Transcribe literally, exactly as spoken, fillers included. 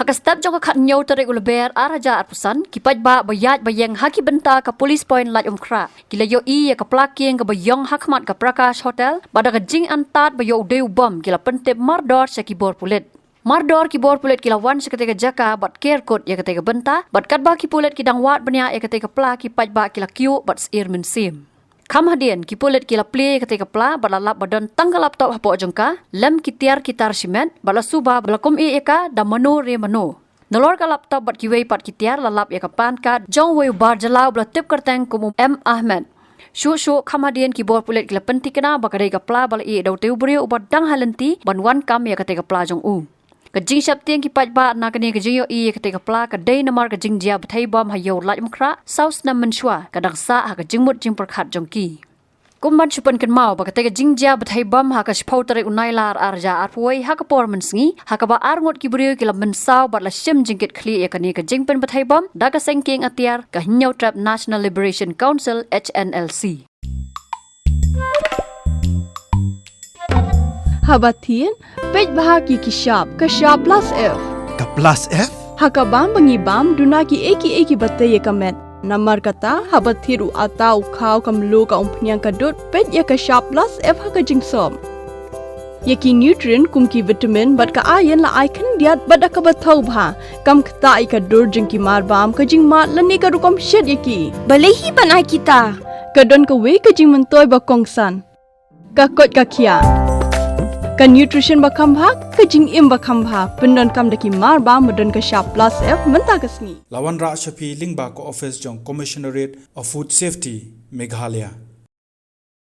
Ka step jong ka khathynñiew tarik u Lber ar hajar arphew san, ki paidbah ba ïaid ba ïeng ha ki bynta ka Police Point Laitumkhrah ki la ïohi ïa ka pla kieng kaba ïong ha khmat ka Prakash Hotel, bad da ka jingantad ba ïoh u dei u bom ki la pyntip mardor sha ki bor pulit. Mardor ki bor pulit ki la wan sha katei ka jaka bad ker kut ïa katei ka bynta, bad katba ki pulit ki dang wad bniah ïa katei ka pla, ki paidbah ki la kyiuh bad syier mynsiem. Kham hadien, ki pulit ki la plie ïa katei ka pla bad la lap ba don tang ka laptop hapoh jong ka, lem ki tiar ki tar shimet, bad la suba ba la kum ïa ka da mano re mano. Nalor ka laptop bad kiwei pat ki tiar la lap ïa ka PAN card jong uwei u bar jylla uba la tip kyrteng kum u M Ahmed. Shuh shuh kham hadien, ki bor pulit ki la pynthikna ba ka dei ka pla ba la ïeh da utei u briew uba dang ha lynti ban wan kam ïa katei ka pla jong u. Ka jingsheptieng ki paidbah na kane ka jingïohi ïa katei ka pla ka dei namar ka jingjia bthei bom ha Ïew Laitumkhrah saw snem mynshuwa ka dang sah ha ka jingmut jingpyrkhat jong ki. Kum ban shu pynkynmaw ba katei ka jingjia bthei bom ha ka shiphew tarik u Nailar ar hajar arphew wei ha ka por mynsngi, ha kaba arngut ki briew ki la mynsaw bad la shim jingkitkhlieh ïa kane ka jingpynbthei bom da ka seng kieng atiar ka Hynñiewtrep National Liberation Council, H N L C. Haba thied, peit bha ïa ki shap, ka shap plus F. Ka plus F? Ha ka bam ba ngi bam, duna kiei kiei kiba tei ïa ka met. Namar kata, haba thied u atta, u khaw, ka mluh, ka umphniang, ka dud, peit ïa ka shap plus F ha ka jingsop. Ïa ki nutrient kum ki vitamin bad ka iron la ai khyndiat bad da kaba thaw bha. Kam ktah ïa ka dur jong ki marbam, ka jingmad lane ka rukom shet ïa ki. Balei hi ban ai kita? Ka don kawei ka jingmyntoi ba kongsan. Ka koit ka khiah. Ka nutrition ba kham bha, ka jingim ba kham bha. Pyndonkam da ki marbam ba don ka shap plus F mynta ka sngi. La wanrah sha phi lyngba ka office jong Commissionerate of Food Safety, Meghalaya.